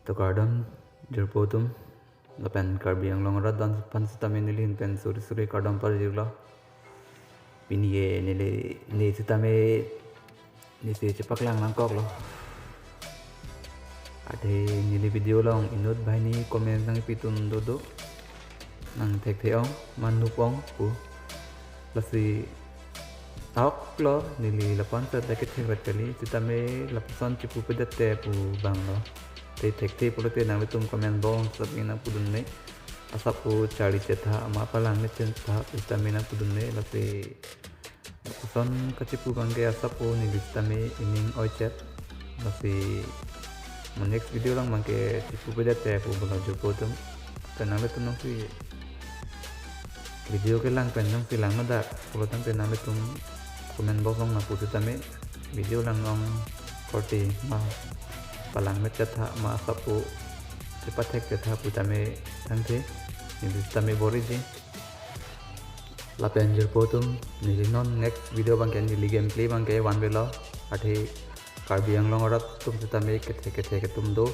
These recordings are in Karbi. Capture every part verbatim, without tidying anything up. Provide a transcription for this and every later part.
To kardom jirpo atum, lapen Karbi Anglong arat don aphan sitame neli ahin pen suri suri kardom pajirlo. Pini ke neli, ne sitame, neli si chepaklang nangkoklo. Athe neli video along inut banghini comment nangpi atum dodo. Nang thekthe ong, ma nup ong pu. Lasi ahoklo, neli lapu-an seta kethek ret kali, sitame lapuson chipupedet te pu abanglo. Te thekthe pulote nanglitum comment box asap nangpudunne. Asap pu charli chetha, ma palang me chetha, sitame nangpudunne, lasi lapuson kachipu abangke asap pu neli sitame ining oi chet. Lasi mo next video along abangke chipupedet te pu abanglo jirpo atum. Te nanglitum nangsi video kelang pen nangsi lang madak pulo tangte nanglitum comment box along nangpu sitame video lang ong korte ma palang me chetha, ma asap pu chepathek chetha pu tame thangthe, neli sitame boriji. Lapen jirpo atum, neli non next video abangke neli gameplay abangke vanvelo. Athe Karbi Anglong arat atum sitame kethek kethek atum do.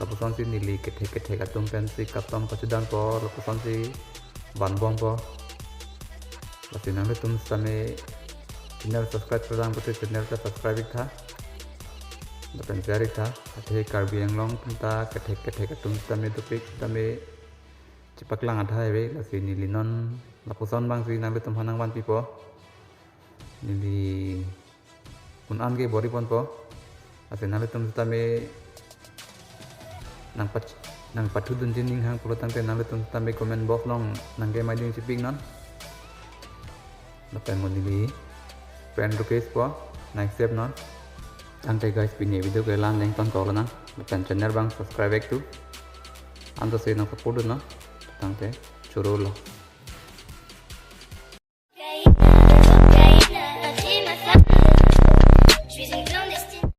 Lapusonsi neli kethek kethek atum pensi custom pachidanpo, lapusonsi vanbompo. Lasi nanglitum sitame channel subscribe pradang pute channel ta subscribe iktha. Lapen share iktha. Athe Karbi Anglong atum ta kethek kethek atum sitame dopik sitame chepaklang atha ave, lasi neli non lapuson abangsi nanglitum aphan nangvanpipo. Neli un-an ke bor-iponpo. Lasi nanglitum sitame nangpat, nangpathudunji ning hang pulo tangte nanglitum sitame comment box along nangkemaiding chipiknon. Lapen mo neli friend request po, nang accept non. Tangte guys, pini video ke la-an le ingtonkoklo nang. Lapen channel abang subscribe back to. Anto si nang support non. Tangte chorolo.